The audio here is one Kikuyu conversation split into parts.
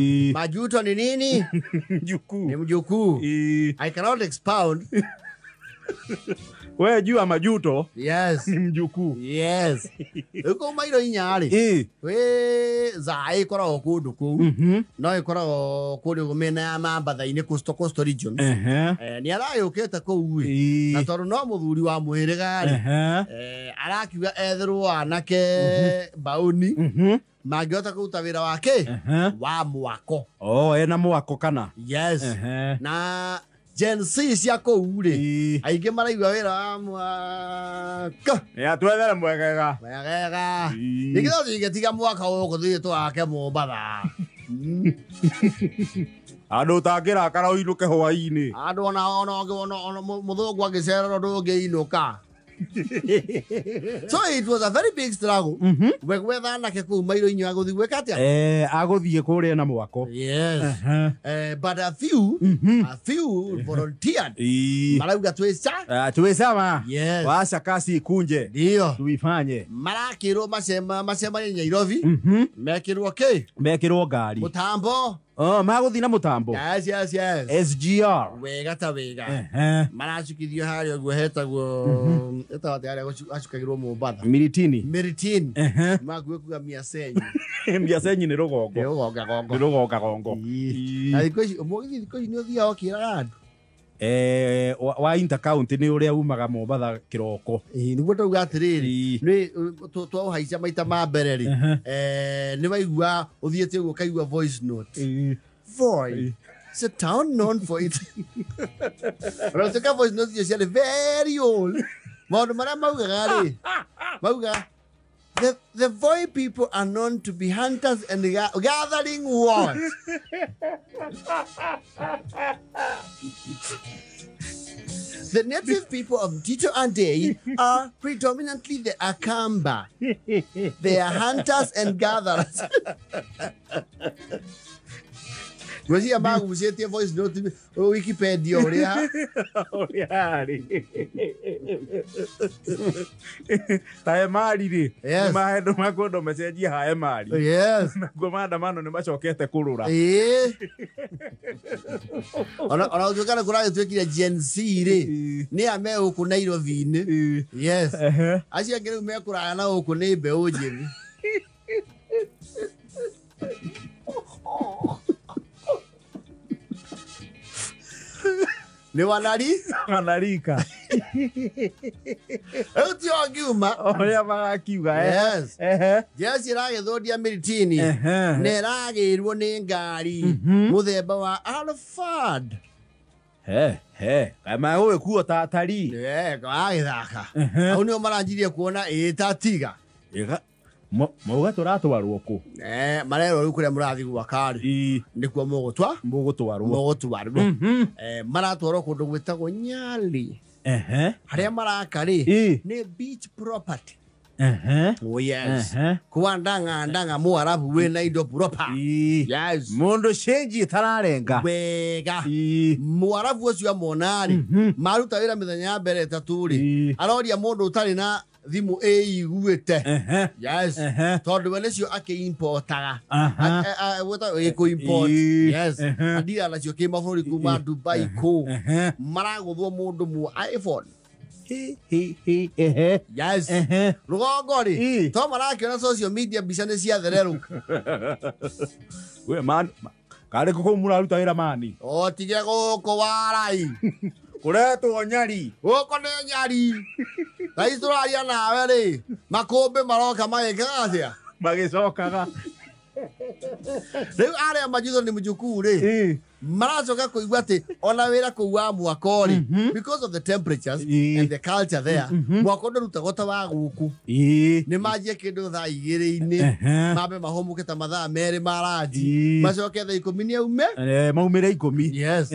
Majuto ni nini? Mjukuu. Ni mjukuu. I cannot expound. We jua majuto Yes. ni mjukuu. Yes. Uko mairo inya-rĩ, wĩ Zaĩ ĩkoragwo kũndũ kũu, no ĩkoragwo kũndũ mĩena ya Mambatha-inĩ, coastal regions. Nĩ aragĩũkĩte kũu ĩ, na tondũ no mũthuri wa mũhĩrĩga rĩ, arakiuga etherwo anake mbaũni mangĩhota kũruta wĩra wake wa mwako. Oh, ena mwako kana? Yes. Na Gen Z cia kũu rĩ, aingĩ maraigua wĩra wa mwako. Ya twethere mwegega. Wegega. Ningĩ no tũingĩtiga mwaka gũkũ tũthiĩ tũgake Mombatha. Andũ ũtangĩrakara ũinũke hwaĩ-inĩ. Andũ ona mũthũngũ angĩcererwo ndũngĩinũka. So it was a very big struggle. We gwetha anake kũu mairo-inĩ wa gũthiĩ gwĩka atĩa? Agũthiĩ kũrĩa na mwako. Yes. But a few volunteered. Marauga twĩ ca. Tuwe sawa. Yes. Wacha kazi ikunje. Ndio. Tuifanye. Marakĩrwo macemanie Nairobi. Mekĩrwo kĩ? Mekĩrwo ngari. Mũtambo. Oh, magũthiĩ na mũtambo. Yes. SGR. Wega ta wega. Maracukithio harĩa ũguo hetagwo ĩtagwo atĩa harĩa acukagĩrwo Mombatha? Miritini. Miritini. Makuĩ kuga Miasenyi. Miasenyi nĩ rũgongo. Nĩ rũgongagongo. Nĩ rũgongagongo. Na thikũ ici mũgithi thikũ ici nĩ ũthiaga ũkĩraga andũ. Wa intercounty nĩ ũrĩa umaga Mombatha kĩroko. Ĩĩ, nĩguo ndauga atĩrĩrĩ, nĩ twaũhaica maita ma mbere rĩ, nĩ waigua ũthiĩte ũguo ũkaigua voice note. Voi. It's a town known for it. Ona gũtuĩka voice note icio ciarĩ very old. Maũndũ marĩa maugaga rĩ, maugaga the Voi people are known to be hunters and gathering what? The native people of Tito Andei are predominantly the Akamba. They are hunters and gatherers. Ngwĩciria magucĩtie voice note Wikipedia ũrĩa. Ũrĩa arĩ. Ta Emali rĩ, nĩ makwenda macenjie ha Emali. Naguo maandamano nĩ macokete kũrũra. Ĩĩ. Ona gũtuĩka nĩ kũragĩtuĩkire Gen Z rĩ, nĩ a me gũkũ Nairobi-inĩ. Yes. Acio angĩ rĩu me kũraya na gũkũ nĩ mbeũ njĩthĩ. Nĩ wanari? Wanarika. Rĩu ti o ngiuma. Ũrĩa magakiuga. Yes. Jeshi ĩragĩthũndia Miritini na ĩragĩrwo nĩ ngari mũthemba wa Alphard. He, he. Kaĩ magũgĩkuo ta atarii. Gagĩthaka. Hau nĩho maranjirie kuona ĩĩ ta tiga. Mauga tũratwarwo kũ? Marerwo rĩu kũrĩa mũrathiĩ gwaka rĩ, nĩkuo mũgũtwa? Mũgũtwarwo. Mũgũtwarwo. Maratwarwo kũndũ gwĩtagwo Nyali. Harĩa maraka rĩ, nĩ beach property. Oh yes. Kwa ndanga ndanga Mwarabu wĩna indo proper. Yes. Mũndũ cenji ĩtararenga. Wega. Mwarabu ũcio amona rĩ, maruta wĩra mĩthenya ya mbere ĩtatũ rĩ, aroria mũndũ ũtarĩ na thimũ ĩiguĩte. Yes. Tondũ we nĩcio akĩ-importaga. Gĩkũ-import. Yes. Andira nacio kĩmabũrũri kuma Dubai kũ. Maragũthwo mũndũ mu iPhone. Yes. Rũgongo rĩ, to marakĩona social media mbica nĩ ciathererũka. We man, karĩ kũ mũraruta wĩra mani? O tige gũkũ warai. Kũretwo Nyari. Gũkũ nĩ Nyari. Thaa ici tũraria nawe rĩ, makũmbĩ maroka magĩkaga atĩa? Magĩcokaga. Rĩu arĩa majuto nĩ mjukuu rĩ, maracoka kũigua atĩ ona wĩra kũu wa mwako rĩ, because of the temperatures and the culture there, mwako ndũrutagwo ta wa gũkũ. Nĩ manjie kĩndũ thaa igĩrĩ-inĩ, mambe mahũmũke ta mathaa merĩ ma ranji, macoke thaa 10 nĩ aume. Maumĩre 10. Yes.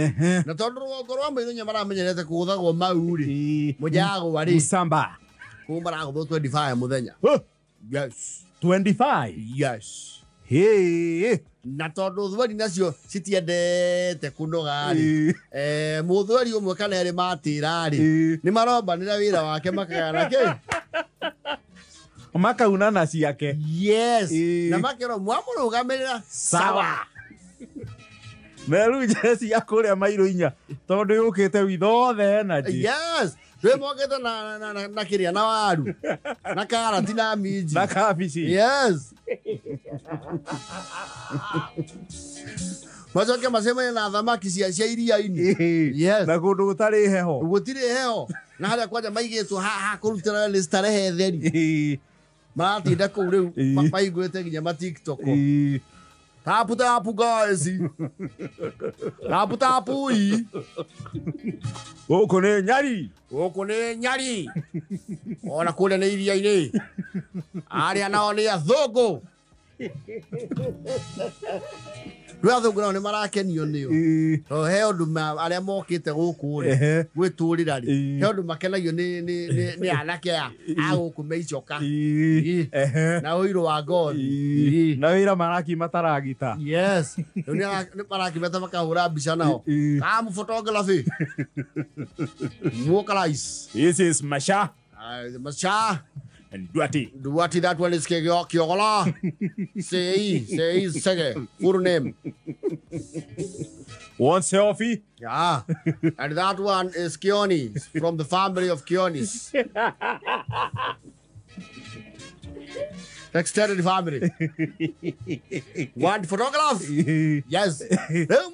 Na tondũ rũgongo rwa Maithonya maramenyerete kũgũthagwo mau rĩ, mũjagwa rĩ, Mũcamba. Kũu maragũthwo 25 mũthenya. Yes. 25? Yes. Hey. Na tondũ thweri nacio citiendete kũnoga rĩ, mũthweri ũmwe kana erĩ matĩra rĩ, nĩ marombanĩra wĩra wake makagana kĩ? Makaunana ciake. Yes. Na makerwo mwamũrũgamĩrĩra sawa. Na rĩu jeci ya kũrĩa mairũ inya tondũ yũkĩte with all the energy. Yes. Rĩu mokĩte na kĩrĩa na waru na karati na minji na kabici. Yes. Macoke macemanie na thamaki cia iria-inĩ. Yes. Na kũndũ gũtarĩ heho. Gũtirĩ heho. Na harĩa kwanja maigĩtwo ha kũrutĩra nĩ starehe theri. Maratinda kũu rĩu maiguĩte nginya ma TikTok. Tapu tapu guys. Tapu tapu i. Gũkũ nĩ Nyari. Gũkũ nĩ Nyari. Ona kũrĩa nĩ iria-inĩ. Arĩa nao nĩ athũngũ. Rĩu athũngũ nao nĩ marakenio nĩo. Tondũ he ũndũ arĩa mokĩte gũkũ rĩ gwĩtũrĩra rĩ he ũndũ makenagio nĩ anake a gũkũ me icoka na ũirũ wa ngothi na wĩra marakima taragita. Yes. Rĩu nĩ marakimeta makahũra mbica nao. Come photography. Vocalize. This is Masha. Masha. And Duati. Duati, that one is Kiogola. Sei, Sege. Full name. One selfie. Yeah. And that one is Kioni, from the family of Kionis. Extended family. One photograph. Yes. Well,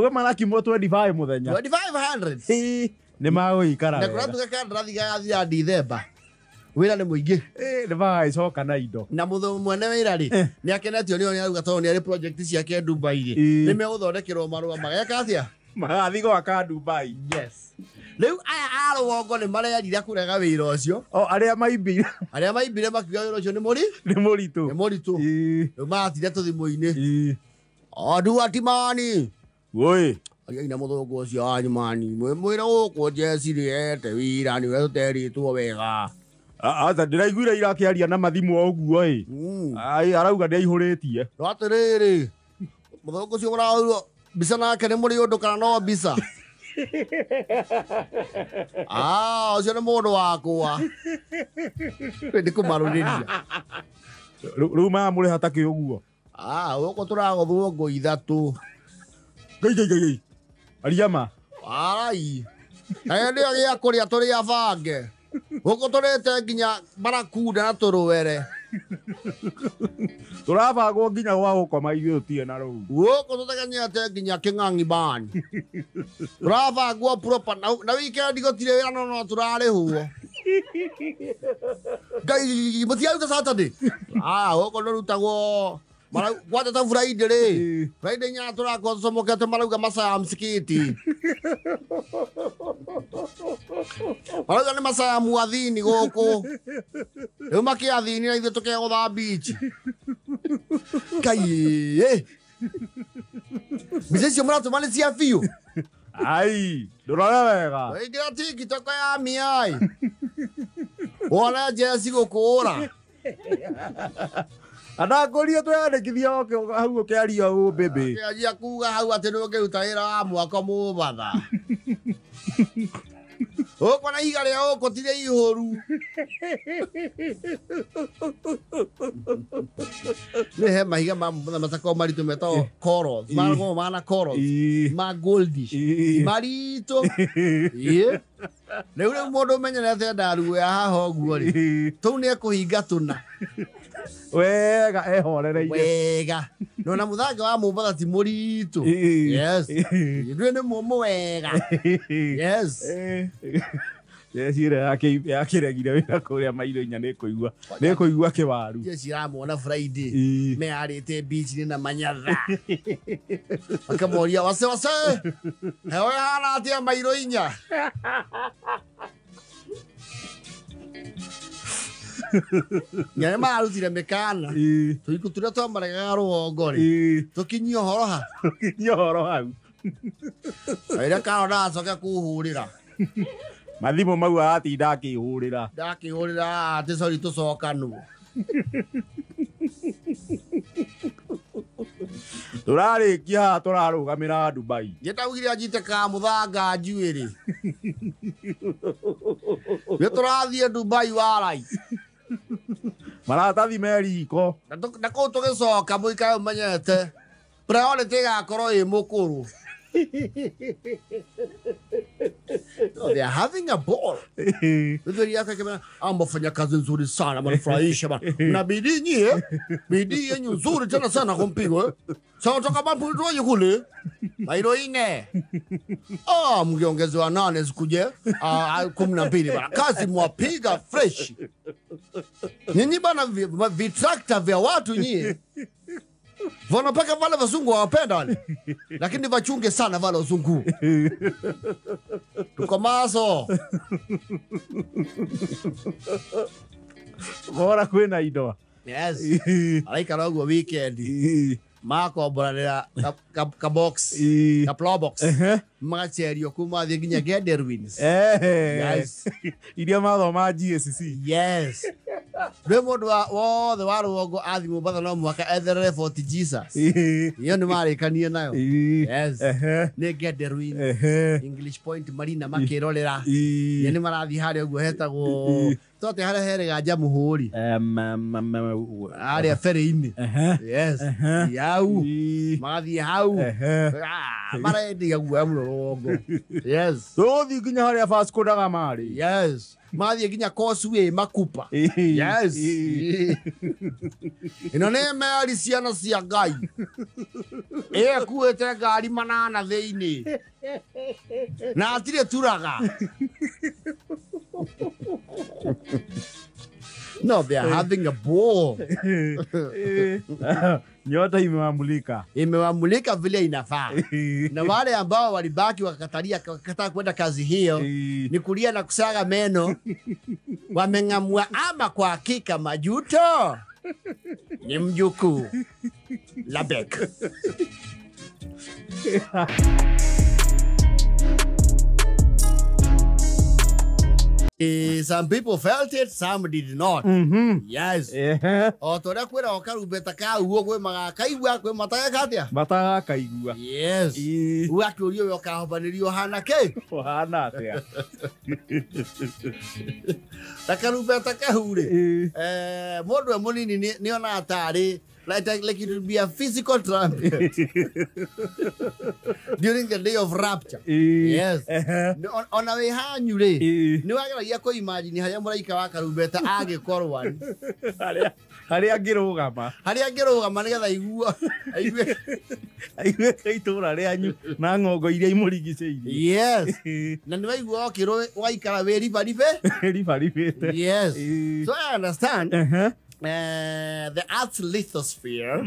25 muthenya. 2500. Nĩ magũikara na kũrĩa tuge kandarathi gagathira Dithemba wĩra nĩ mũingĩ. Nĩ magagĩcoka na indo. Na mũthũ mwene wĩra rĩ nĩ akenetio nĩ arauga tondũ nĩ arĩ project ciake Dubai rĩ nĩ megũthondekerwo marũa mageka atĩa magathiĩ gwaka Dubai. Yes. Rĩu aya a rũgongo nĩ marerira kũrega wĩra ũcio. O arĩa maimbire. Arĩa maimbire makiuga wĩra ũcio nĩ mũritũ. Nĩ mũritũ. Rĩu maratire tũthimũ-inĩ. Aduati mani. Woi. Aria mũthũngũ ũcio wanyu mani mwĩre gũkũ jeci rĩete wĩra nĩwe tũterĩtwo wega. Aca ndĩraiguire irakĩaria na mathimũ o ũguo ĩ. Arauga nĩ aihũrĩtie. No atĩrĩrĩ mũthũngũ ũcio mũrahũrirwo mbica nake nĩ mũrĩ ũndũ kana no mbica? Ũcio nĩ mũndũ wakwa. Nĩ kũmarũrĩria. Rĩu maramũrĩha ta kĩ ũguo? Gũkũ tũragũthwo ngũ ithatũ. Ngai ngai ngai. Ariama. Arai. Na ndio gĩa kũrĩa tũrĩ abange. Gũkũ tũrĩte nginya barakunda na tũrũwere. Tũrabangwo nginya gwa gũkoma ithuĩ tũtirĩ na rũu. Gũkũ tũtegenyete nginya kĩng'ang'i bani. Tũrabangwo proper na weekend gũtirĩ wĩra no tũrarĩhwo. Ngai mũtiaruta Saturday. Gũkũ ndũrutagwo gwata ta Friday rĩ. Friday nya tũrakorwo tũcomokete marauga masaa ya msikiti. Marauga nĩ masaa ya muathini gũkũ. Rĩu makĩathini na ithuĩ tũkegũtha beach. Ngai. Mbica icio mũratũma nĩ cia biũ. Ai, ndũrore wega. Waingĩra TikTok ya miai. Wona jeci gũkũra. Andakũria tweyandĩkithia hau ũkĩaria ũũ bĩbĩ. Akĩanjia kuga hau atĩ nĩ ũngĩruta wĩra wa mwaka Mombatha. Gũkũ na ihiga rĩa gũkũ ti rĩihũru. Nĩ he mahiga ma Mombatha matakoragwo maritũ metagwo corals. Makoragwo mahana corals. Ma goldish. Maritũ. Rĩu rĩu mũndũ ũmenyerete ndaruo ya haha ũguo rĩ tũu nĩ ekũhinga tũna. Wega ehorereire. Wega. No na mũthanga wa Mombatha ti mũritũ. Yes. Ndũĩ nĩ mũmũ wega. Yes. Jeci ĩrĩa yakĩregire wĩra kũrĩa mairũ inya nĩ kũigua kĩwaru. Jeci ĩramwona Friday meyarĩte beach-inĩ na manyatha. Makamoria wase wase. Heho ĩhana atĩa mairũ inya? Nĩ mararutire mĩkana tũikũ tũrĩa twamaregaga rũgongo rĩ tũkinyie ũhoro ha tũkinyie ũhoro hau. Ĩrĩa karo ndacoke kũhũrĩra mathimũ mau aratinda akĩhũrĩra ndakĩhũrĩra atĩ sorry tũcokanwo. Tũrarĩkia haha tũrarũgamĩra Dubai. Nĩndaugire anjite kamũthanga njuĩrĩ. Nĩ tũrathiĩ Dubai warai. Maratathi me riko. Na kũu tũgĩcoka mũikare ũmenyete. Priority ĩgakorwo ĩ mũkũrũ. No, they are having a ball. Mithuri yake akimwambia, mfanya kazi nzuri sana, mnafurahisha bana. Mna bidii nyie, bidii yenyu nzuri tena sana kwa mpigo. Sasa toka babu ndio kule. Mailo 4. Mngeongezewa 8 zikuje 12 bana. Kazi mwapiga fresh. Nyinyi bana vitrakta vya watu nyie. Wanapaka wale wazungu hawapenda wale. Lakini wachunge sana wale wazungu. Tuko maso. Bora kwina indo. Yes. Alaika logo weekend. Mako bora ka box. Ka plow box. Magacherio kuma thie nginya Gederwins. Yes. Iria mathoma GSC. Yes. Rä må ndå wothe wa rå athi Mombatha no mwaka etherere Fort Jesus. Iyo nä marä kanie nayo. Yes. Nä Gederwins, English Point Marina makärorera. Nä nä marathiä harä å guo hetagwo tote harä herega Jamhuri. Harä ferry-inä. Yes. Yau. Magathiä hau. Marendia guoya må no rå. Yes. Tågåthiä nginya harä a Vasco da Gama rä. Yes. Mathiä nginya Causeway Makupa. Yes. Ino nä meri ciana cia Ngai. Ĩkuĩte ngari 8 thĩinĩ. Na atirĩ turaga. No, they are having a ball. Nyota imewamulika. Imewamulika vile inafaa. Na wale ambao walibaki wakakataa kwenda kazi hiyo, ni kulia na kusaga meno. Wamengamua ama kwa hakika majuto ni mjukuu Labek. Some people felt it, some did not. Yes. O toria kwira o karumbeta ka uo kwi magakaigua kwi matagekatia. Matagakaigua. Yes. Ugakiurio we ukahobanirio hana ki? Uhana atia? Ta karumbeta kau ri. Mundu e munini ni ona atari like it would be a physical trumpet during the day of rapture. Yes. Ona we hanyu ri ni wageragia ku imagine haria muraika wa karumbeta agikorwa haria angirugama, haria angirugama nigetha aigua aigue aigue itura rianyu na ngongo iria imurigiceirie. Yes. Na ni waigua okirwo waikara wi ribaribe ribaribite. Yes. So I understand. The earth's lithosphere.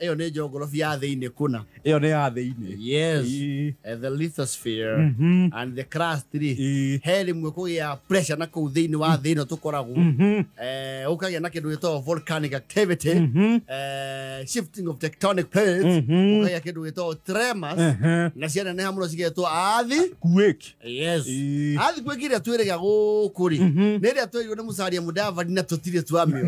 Iyo ni geography ya thiini kuna. Iyo ni ya thiini. Yes. The lithosphere and the crust ri he rimwe kugia pressure na kuu thiini wa thi ino tukoragwo. Ukagia na kindu gitagwo volcanic activity, shifting of tectonic plates, ukagia kindu gitagwo tremors, na cianeneha muno cigetwo earthquake. Yes. Earthquake iria twiriga guku ri ni iria twerirwo ni Musalia Mudavadi na tutire twamio.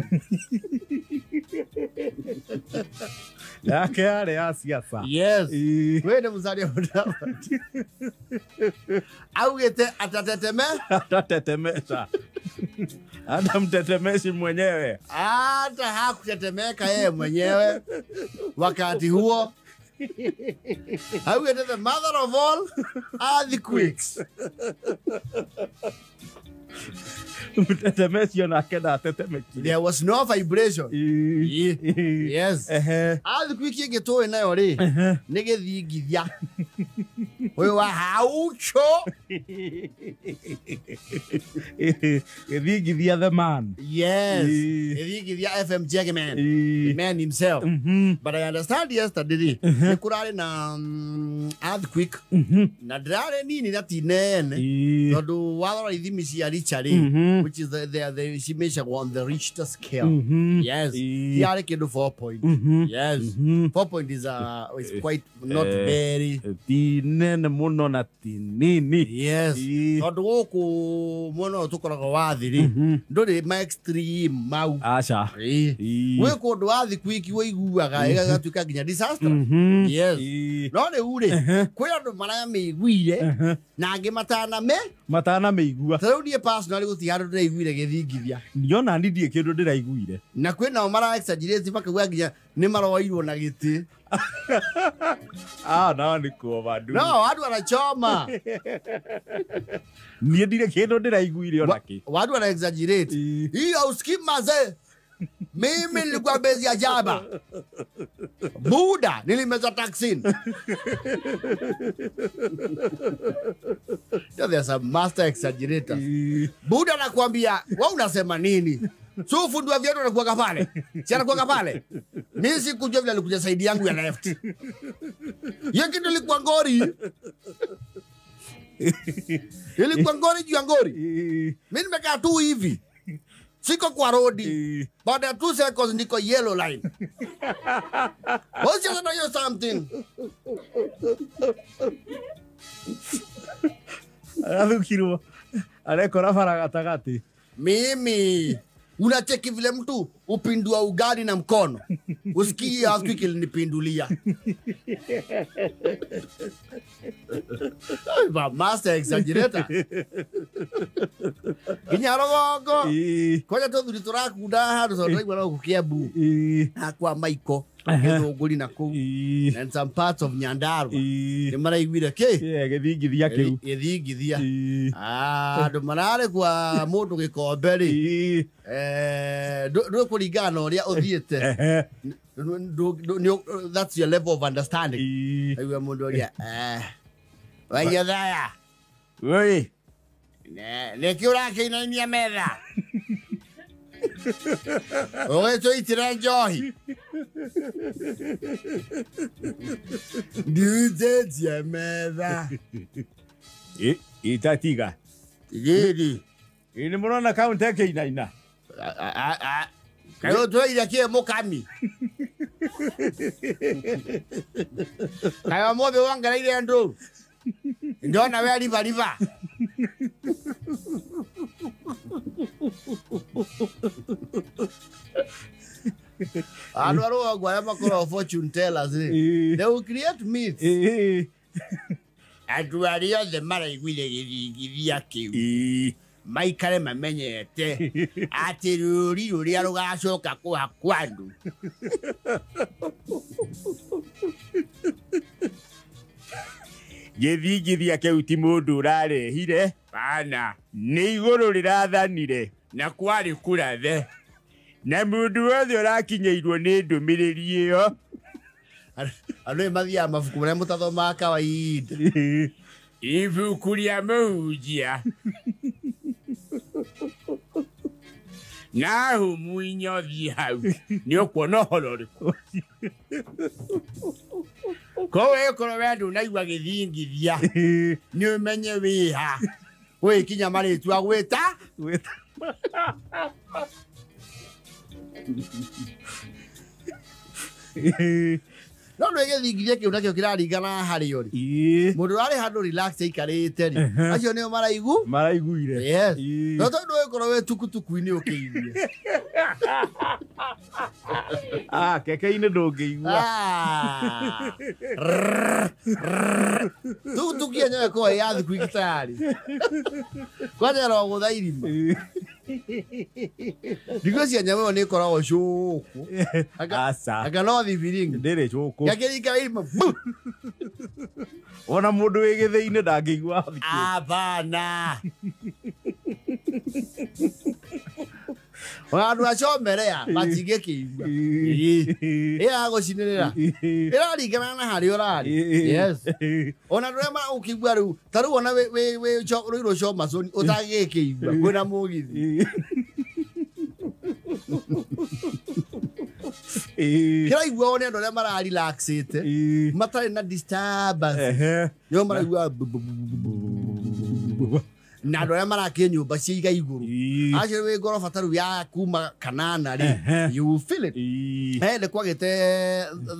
Yake yale ya siasa. Yes. Wewe ni Musalia Mudavadi. Augete atateteme? Atatetemesha. Hata mtetemeshi mwenyewe. Hata hakutetemeka yeye mwenyewe wakati huo. Augete the mother of all earthquakes. Mtetemeshi onake ndatetemekire. There was no vibration. Yes. Earthquake ĩngĩ tũĩ nayo rĩ nĩ gĩthingithia. Ũyũ wa haucho. Gĩthingithia the man. Yes. Gĩthingithia FM Jagman. The man himself. But I understand yesterday rĩ nĩ kũrarĩ na earthquake na ndĩrarĩ nini na ti nene tondũ warora ithimi cia Richter rĩ, which is the she measure on the Richter scale. Yes. Yarĩ kĩndũ 4 point. Yes. 4 point is quite not very ti nene muno na ti nini. Yes. Tondũ gũkũ mwena ũyũ tũkoragwo wa thĩ rĩ ndũrĩ ma extreme mau. Aca. Gwĩ kũndũ earthquake ũiguaga ĩgatuĩka nginya disaster. Yes. No rĩu rĩ kwĩ andũ maramĩiguire na angĩ matanamĩigua. Ta rĩu niĩ personally gũtirĩ handũ ndĩraiguire gĩthingithia. Niona ni ndiĩ kĩndũ ndĩraiguire. Na kwĩ nao mara exaggerate makauga nginya Nĩ maroirwo na gĩtĩ. Ah, no ni kuoba. No, watu wanachoma. Niĩ ndirĩ kĩndũ ndĩraiguire ona kĩ. Watu wana exaggerate. Hiyo usikii mazee. Mimi nilikuwa bezi ya jaba. Buda nilimeza taxin. There's a master exaggerator. Buda nakwambia, wewe unasema nini? So fundi wa viatu anakuwa pale. Si anakuwa pale. Mimi sikujua vile alikuja side yangu ya left. Yeye kitu ilikuwa ngori. Ilikuwa ngori juu ya ngori. Mimi nimekaa tu hivi. Siko kwa road. Baada ya 2 seconds niko yellow line. What's you something? Arathukirwo. Arekora bara gatagati. Mimi unacheki vile mtu upindua ugali na mkono. Usikii earthquake ilinipindulia. Master exaggerator. Ginya rogongo. Koja to turakunda handu so ndaigua no Kiambu. Kwa Maiko. Githunguri na kuu. And some parts of Nyandarua. Ni maraiguire ki? Githingithia kiu. Githingithia. Ah, andu mararĩ kwa mundu gikombe ri. Ndũkũringana na ũrĩa ũthiĩte. That's your level of understanding. Aigua mundu ũrĩa waigithaya. Oi. Nĩkĩ ũrakĩinainia metha? Ũgĩtũitĩra njohi. Ndiũnjenjia metha. Itatiga. Tigĩri. Nĩ mũrona kaunti ĩkĩinaina. Kaĩ ũtũire kĩ mũkami? Kaĩ ũmũthĩ wongereire ndũru? Ndona we riva riva. Andũ a rũgongo arĩa makoragwo fortune tellers rĩ, they will create myths. Andũ arĩa othe maraiguire gĩthingithia kĩu maikare mamenyete atĩ rũri rũrĩa rũgacoka kũhakwo andũ. Gĩthingithia kĩu ti mũndũ ũrarehire Bana nĩ igũrũ rĩrathanire na kwarĩ kũrathe na mũndũ wothe ũrakinyĩirwo nĩ ndũmĩrĩri ĩyo. Andũ mathiaga mabuku marĩa mũtathomaga kawaida. Ibuku rĩa mũhunjia Nahumu inya ũthiĩ hau nĩ ũkuona ũhoro ũrĩkũ. Koguo ĩkorwo we ndũnaigua gĩthingithia nĩ ũmenye wĩha gwĩkinya marĩtwa gwĩta no nĩ gĩthingithia kĩu nakĩo kĩraringana harĩ ũrĩ. Mũndũ ũrarĩ handũ relax aikarĩte rĩ, acio nĩo maraiguire. Yes. No tondũ ũgĩkorwo wĩ tukutuku-inĩ ũkĩigue. Ah, keke-inĩ ndũngĩigua. Tukutuku yenyewe ĩkoragwo ĩ ya thikũ ingĩ tayari. Kwanja ĩrogũtha irima. Ndigũ cia nyamũ ĩyo nĩ ĩkoragwo cũkũ. Anga no thibiringi. Ndĩrĩ cũkũ. Yakĩringa irima. Bu! Ona mũndũ wĩ gĩthĩi-inĩ ndangĩigua thikũ. Hapana. Ona andũ acomerea matingĩkĩigua. Ĩragũcinĩrĩra. Ĩraringana na harĩa ũrarĩ. Yes. Ona andũ arĩa ũkĩigua rĩu, ta rĩu ona wĩ Rũirũ Comaconi ũtangĩkĩigua kwĩna mũgithi. Kĩraiguo nĩ andũ arĩa mararelaxĩte, matarĩ na disturbance. Nĩo maraigua na andũ arĩa marakire nyũmba cia iga igũrũ. Acio wĩ ngoroba ta rĩu ya kuma kanana rĩ, you feel it. Nĩ kwagĩte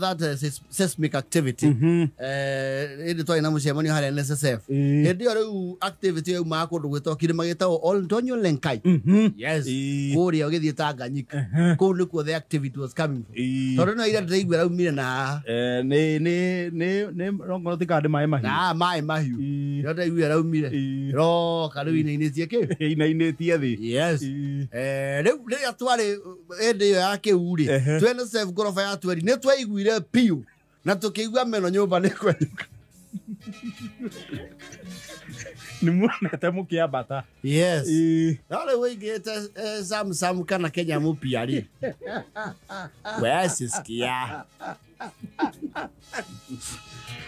that seismic activity. Hĩndĩ twarĩ na mũcemanio harĩa NSSF. Hĩndĩ ĩyo rĩu activity yaumaga kũndũ gwĩtagwo kĩrĩma gĩtagwo Ol Doinyo Lengai. Yes. Kũrĩa ũgĩthiĩ Tanganyika. Kũu nĩkuo the activity was coming from. Tondũ no ira ndĩraigua raumire na haha. Nĩ rongo tikandĩ maĩ mahiũ. Na maĩ mahiũ. Nĩyo ndĩraigua raumire. Roka ĩgacoka rĩu inainĩtie kĩ? Inainĩtie thĩ. Yes. Rĩu rĩrĩa twarĩ hĩndĩ ĩyo ya kĩu rĩ, twene save ngoroba ya tweri nĩ twaiguire piũ na tũkĩigua meno nyũmba nĩ kwenyũka. Nĩ muonete mũkĩambata. Yes. No rĩu ũingĩte Samsung kana Kenya mpya rĩ. Wesisikia.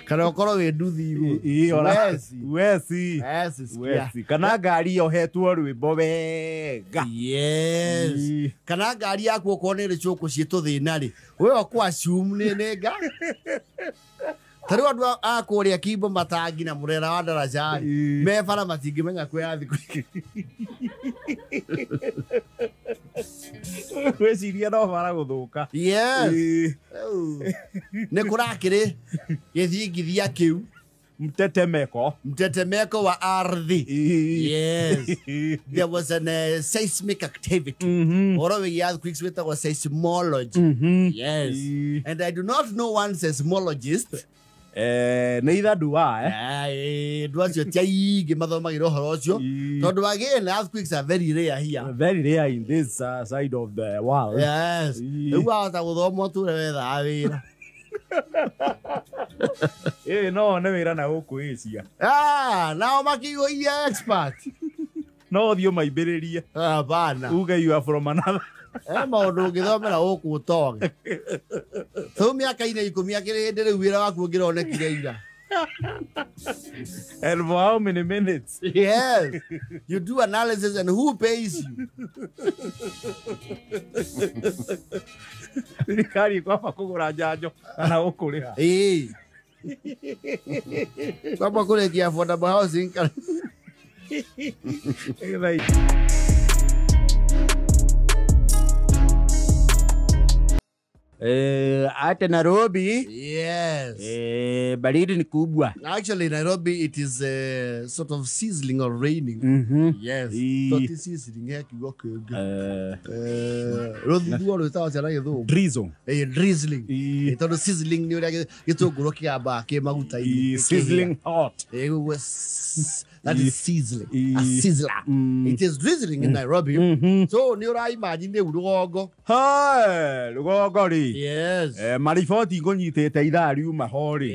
Kana ũkorwo wĩ nduthi igũrũ. Wesi. Wesisikia. Kana ngari yohetwo rwĩmbo wega. Yes. Kana ngari yaku okorwo nĩ ĩrĩ cũkũ ciĩ tũthĩna rĩ, we ũkũ assume nĩ ngari. Ta rĩu andũ a kũrĩa Kimbo Matangi na Mũrera wa Daraja rĩ, me bara matingĩmenya kwĩ earthquake. Gwĩciria no bara gũthũka. Yes. Nĩ kũrakĩrĩ gĩthingithia kĩu. Mtetemeko. Mtetemeko wa ardhi. Yes. There was an seismic activity. Ũhoro wĩgiĩ earthquakes wĩtagwo seismology. Yes. And I do not know one seismologist. Neither do I. Andũ acio ti aingĩ mathomagĩra ũhoro ũcio. Tondũ again, earthquakes are very rare here. Very rare in this side of the world. Yes. Rĩu wahota gũthoma ũtũre wethaga wĩra. No one wĩra na gũkũ Asia. Nao makĩigũia expert. No ũthiĩ ũmaimbĩrĩrie. Hapana. Uge you are from another. Maũndũ ũngĩthomera gũkũ ũtonge. Thau mĩaka-inĩ 10 akĩrĩ hĩndĩ rĩu wĩra waku ũngĩronekire ira. And for how many minutes? Yes. You do analysis and who pays you? Thirikari ĩkwamba kũgũra njanjo kana gũkũrĩha. Ĩĩ. Kwamba kũrĩkia affordable housing. Ate Nairobi. Yes. Baridi ni kubwa. Actually, Nairobi, it is sort of sizzling or raining. Yes. Toti sizzling here kiugo kĩngĩ. Rũthuthuo rwĩtagwo atĩa na Gĩthũngũ? Drizzle. Drizzling. Tondũ sizzling nĩ ũrĩa gĩtũngũrũ kĩambaga kĩ maguta-inĩ. Sizzling hot. That is sizzling. A sizzler. It is drizzling in Nairobi. So nĩ ũra imagine rĩu rũgongo. Rũgongo rĩ. Yes. Mariboti ngũnyitĩte ithaa riuma ho rĩ.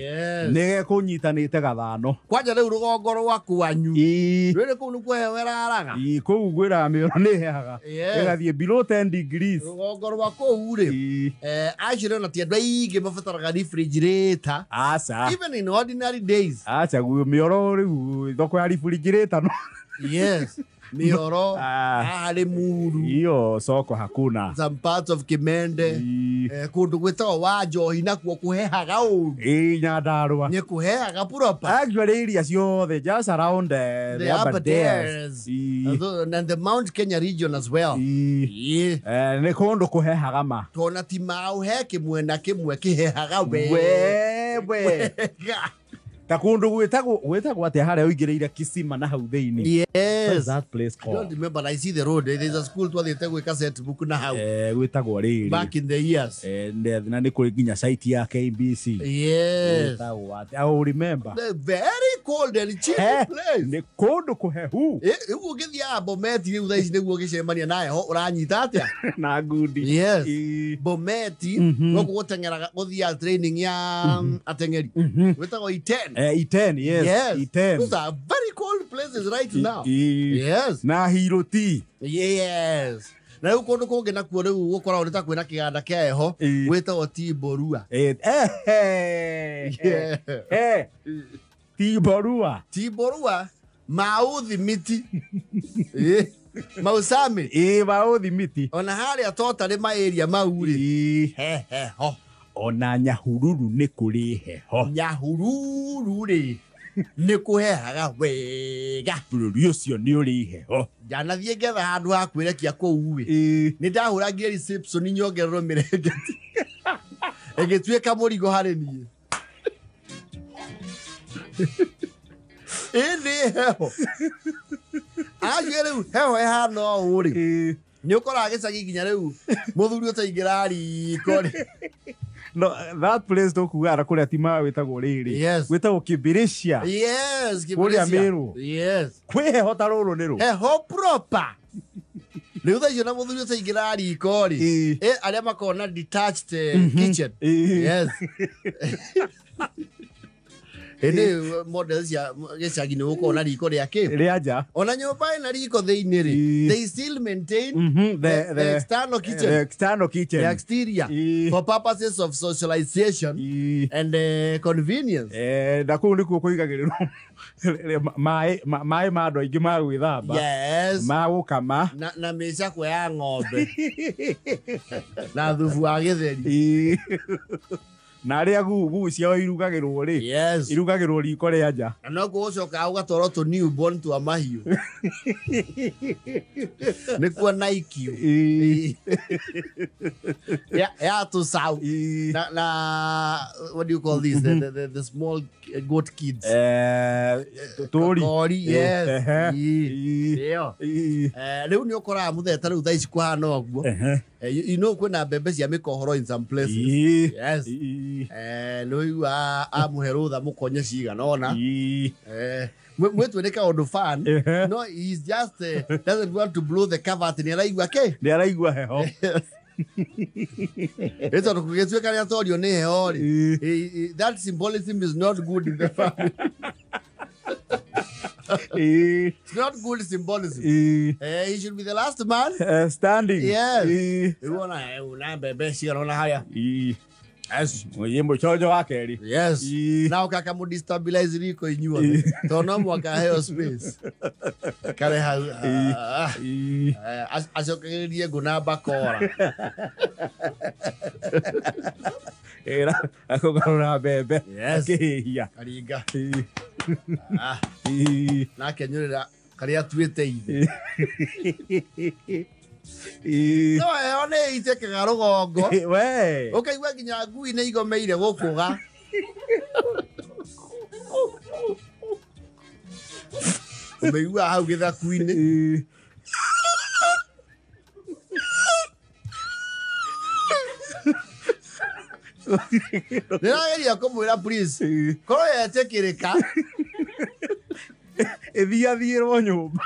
Nĩ gekũnyitanĩte gathano. Kwanja rĩu rũgongo rwa kwanyu. Rwĩrĩ kũu nĩkuo heho ĩraraga. Kũu ngwĩraga mĩoro nĩ ĩhehaga. Ĩgathiĩ below 10 degrees. Rũgongo rwa kũu rĩ. Actually ona ti andũ aingĩ mabataraga refrigerator. Aca. Even in ordinary days. Aca mĩoro rĩu thoko ya refrigerator no. Yes. Mioro, Limuru. Hiyo soko hakuna. Some parts of Kimende. Kũndũ gwĩtagwo wa Njohi nakuo kũhehaga ũru. Nyandarua. Nĩ kũhehaga proper. Actually area ciothe just around the Aberdares. And the Mount Kenya region as well. Nĩ kũndũ kũhehaga ma. Tona ti mau he kĩmwe na kĩmwe kĩhehaga wewe. Ta kũndũ gwĩtagwo atĩa harĩa ũingĩrĩire Kisima na hau thĩinĩ. Yes. What is that place called? I don't remember. I see the road. There's a school twathiĩte gwĩka set book na hau. Gwĩtagwo rĩrĩ. Back in the years. Na nĩ kũrĩ nginya site ya KBC. Yes. Gwĩtagwo atĩa? I remember. The very cold and chilly place. Nĩ kũndũ kũhehu. Rĩu ũngĩthiaga Bometi rĩu thaa ici nĩguo ũgĩcemania na heho ũranyita atĩa? Na ngundi. Yes. Bometi gũkũ gũteng'eraga gũthiaga training ya ateng'eri. Gwĩtagwo Iten. Iten, yes. Yes. Iten. Those are very cold places right now. Yes. Na Hiroti. Yes. Na rĩu kũndũ kũngĩ nakuo rĩu gũkoragwo nĩ ta kwĩna kĩganda kĩa heho gwĩtagwo Timborua. Timborua. Timborua Mauthimiti. Mausami. Mauthimiti. Ona harĩa totally ma area mau rĩ. Heho. Ona Nyahururu nĩ kũrĩ heho. Nyahururu rĩ nĩ kũhehaga wega. Bũrũri ũcio nĩ ũrĩ heho. Njanathiĩ ngetha handũ ha kwĩrekia kũu ĩ. Nĩ ndahũrangire reception nyongererwo mĩrengeti. Ĩgĩtuĩka mũrigo harĩ niĩ. Ĩ nĩ heho. Acio rĩu heho ĩhana ũũ rĩ. Nĩ ũkoraga gĩcagi nginya rĩu mũthuri ũtaingĩra riko rĩ. No, that place tũkugaga na kũrĩa timaga wĩtagwo rĩrĩ. Yes. Wĩtagwo Kibirisia. Yes, Kũrĩa Kibirisia. Meru. Yes. Kwĩ heho ta rũrũ nĩ rũ. Heho proper. Rĩu thaa icio na mũthuri ũtaingĩra riko rĩ. Ĩĩ. Arĩa makoragwo na detached kitchen. Ĩĩ. Yes. Ĩndĩ model cia gĩcagi nĩ gũkorwo na riko rĩa kĩ. Rĩa nja. Ona nyũmba ĩna riko thĩinĩ rĩ, Ĩĩ. they still maintain the external kitchen. The external kitchen. The exterior. Ĩĩ. For purposes of socialization Ĩĩ. and convenience. Na kũu nĩkuo kũigagĩrĩrwo maĩ ma andũ aingĩ ma gwĩthamba. Yes. Ma gũkama. Na mĩcakwe ya ng'ombe. Na thubu wa gĩtheri. Ĩĩ. Na arĩa guu ciao irugagĩrwo rĩ. Yes. Irugagĩrwo riko rĩa nja. Na no gũcoka ũgatwarwo tũ newborn twa mahiũ. Nĩkuo Nike. Ĩĩ. Ya tũcaũ. Ĩĩ. Na what do you call these? The small goat kids. Tũri. Kori, yes. Ĩĩ. Ĩyo. Ĩĩ. Rĩu nĩ ũkoraga mũtheta rĩu thaa ici kũhana ũguo. You know kwĩna mbembe cia mĩkohoro in some places. Ĩĩ. Yes. Ĩĩ. Nĩ ũigua amũhe rũtha mũkonye cigana ũna. Ĩĩ. Mwĩtwe nĩ kaũndũ fan. No, he's just doesn't want to blow the cover atĩ nĩ araigua kĩ? Nĩ araigua heho. Ĩ tondũ kũgĩtuĩka nĩ atorio nĩ heho rĩ. Ĩĩ. That symbolism is not good in the family. Ĩĩ. It's not good symbolism. Ĩĩ. He should be the last man. Standing. Yes. Ĩĩ. Rĩu ona una mbembe cigana ũna harĩa. Ĩĩ. Yes. Mũyĩ mũconjo wa kerĩ. Yes. Ĩĩ. Na ũkaka destabilize riko inyuothe. Tondũ no mũhaka heo space. Kare hau. Ĩĩ. Acokagĩrĩrie ngũ na bakora. Ĩra akũgarũra mbembe. Yes. Akĩhĩhia. Karinga. Ĩĩ. Ĩĩ. Na akenyũrĩra karĩa atuĩte ithe. Ĩĩ. No heho nĩ ĩitĩkaga rũgongo. We. Ũkaigua nginya ngui nĩ igomeire gũkũga. Ũmĩiguaga hau gĩthaku-inĩ. Ĩĩ. Ndĩrageria kũmwĩra please. Ĩĩ. Korwo yetĩkĩrĩka. Ĩthiathiĩrwo nyũmba.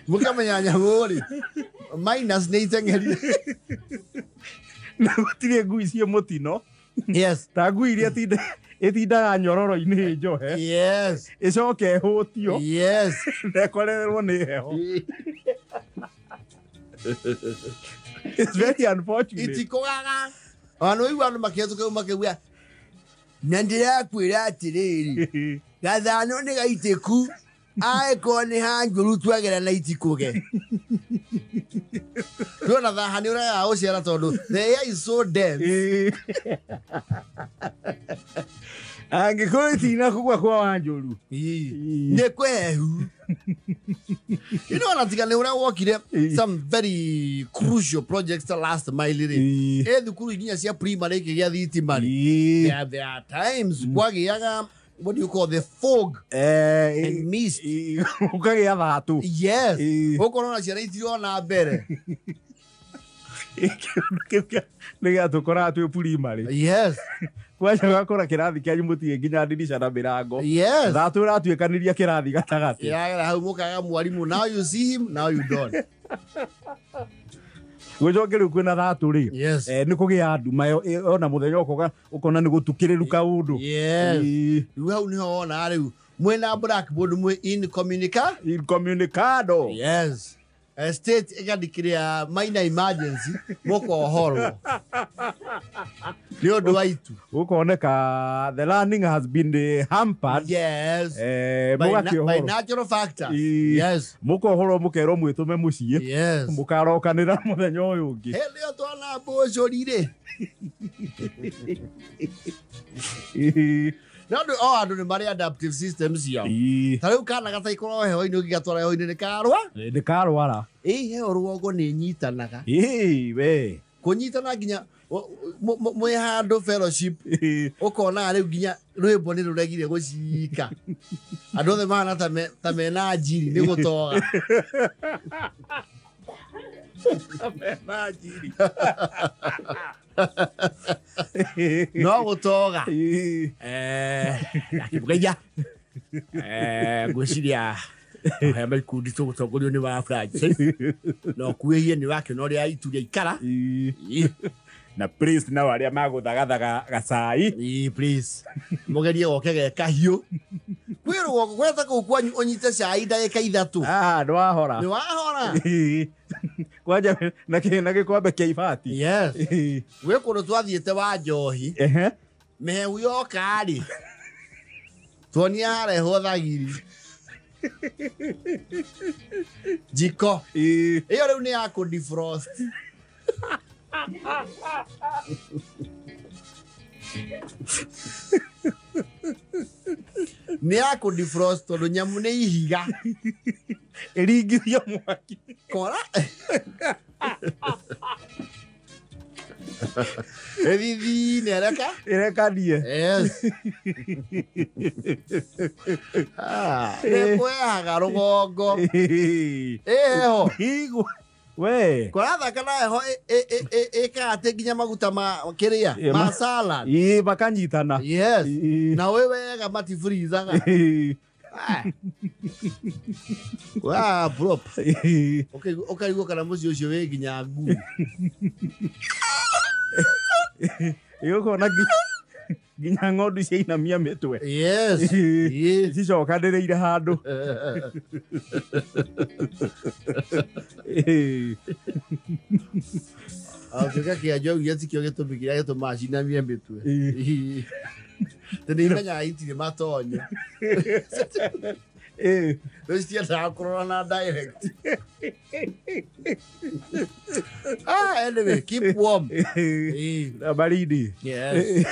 Mũkamenya nyamũ rĩ. Minus nĩ iteng'erire. Na gũtirĩ ngui ciĩ mũtino. Yes. Ta ngui iria ĩtindaga nyororo-inĩ njohe. Yes. Ĩcoke ĩhũtio. Yes. Na ĩkorererwo nĩ heho. It's very unfortunate. Itikũgaga. Ona nĩ ũigua andũ makĩhetũka ũguo makĩuga na ndĩrakwĩra atĩrĩrĩ gathano nĩ gaitĩku angĩkorwo nĩ hanjũru twagera na itikũge. Tuona thaha nĩ ũregaga gũciara tondũ the air is so dense. Angĩkorwo itinakũgwa kwa wanjũru. Nĩ kwehu. You know, ona tiga nĩ ũrĩa wokire some very crucial projects the last mile rĩ. Ĩĩ. Thukuru nginya cia primary ikĩgĩa thitima rĩ. Ĩĩ. There are times kwagĩaga what do you call the fog and mist. Ũkagĩa thatũ. Yes. Ĩĩ. Ũkorwo na ciana itirona mbere. Kĩũndũ kĩu nĩ gĩatũkoraga twĩ primary. Yes. Kwaca ũgakora kĩrathi kĩanyu mũtirĩ nginya ndirica na mĩrango. Yes. Thatũ ĩratuĩkanĩria kĩrathi gatagatĩ. Ĩragera hau mũkaga mwarimũ now you see him now you don't. Gũcoke rĩu kwĩna thatũ rĩ. Yes. Nĩ kũgĩa nduma ona mũthenya ũkoga ũkona nĩ gũtukĩrĩru kaũndũ. Yes. Ĩĩ. Rĩu hau nĩho wonaga rĩu mwĩna blackboard mwĩ Incommunicado. Yes. State ĩgandĩkĩrĩa minor emergency mũkohorwo. Nĩ ũndũ wa itu. Gũkoneka the learning has been hampered. Yes. By natural factors. Yes. Mũkohorwo mũkerwo mwĩtũme mũciĩ. Yes. Mũkarokanĩra mũthenya ũyũ ũngĩ. Hĩndĩ ĩyo twana mbũcũri rĩ. No andũ o andũ nĩ marĩ adaptive systems ciao. Ta rĩu kana gataikorwo heho-inĩ ũngĩgatwara heho-inĩ nĩ karwa? Nĩ karwara. Ĩ heho rũgongo nĩ ĩnyitanaga. Ĩ we. Kũnyitana nginya Mwĩ handũ fellowship ũkona rĩu nginya rwĩmbo nĩ rũregire gũcika. Andũ othe mahana ta mena njiri nĩ gũtoga. Mena njiri. No gũtoga. Akĩmũgeithia. Ngwĩciria hema ikundi tũgũtongorio nĩ wa Francis. No kuĩhie nĩ wakĩona ũrĩa itu rĩaikara. Na please nao arĩa magũthagathaga gacai. Please. Mũgerie goke ge kahiũ. Kwĩ rũgongo gwetha kũu kwanyu ũnyite cai ndagĩka 3. Nĩ wahora. Nĩ wahora. Kwanja na gĩkombe kĩa ibati. Yes. Gwĩ kũndũ twathiĩte wa njohi. Mĩhehu yoka rĩ. Tuonia harehwo thagiri. Jiko. Ĩyo rĩu nĩ ya kũ defrost. Nĩ ya kũ defrost tondũ nyamũ nĩ ihiga. Ĩringithio mwaki. Kora. Ĩthithine ĩreka? Ĩrekanie. Yes. Nĩ kwĩhaga rũgongo. Ĩ heho. We. Kũrathaka na heho ĩkaga atĩ nginya maguta ma kĩrĩa ma salad. Makanyitana. Yes. Na wĩ wega matiburizaga. Wa prop. Ũkarigwo kana mũciĩ ũcio wĩ nginya ngui. Ũkona nginya ng'ondu ciainamia mĩtwe. Yes. Cicokanĩrĩire handũ. Agĩtuĩka kĩanjo augire tikĩo gĩtũmi kĩrĩa gĩtũmaga cinamie mĩtwe. Tondũ nĩ imenyaga itirĩ matonyo. Rĩu citiendaga kũrora na direct. Anyway, keep warm. Baridi. Yes.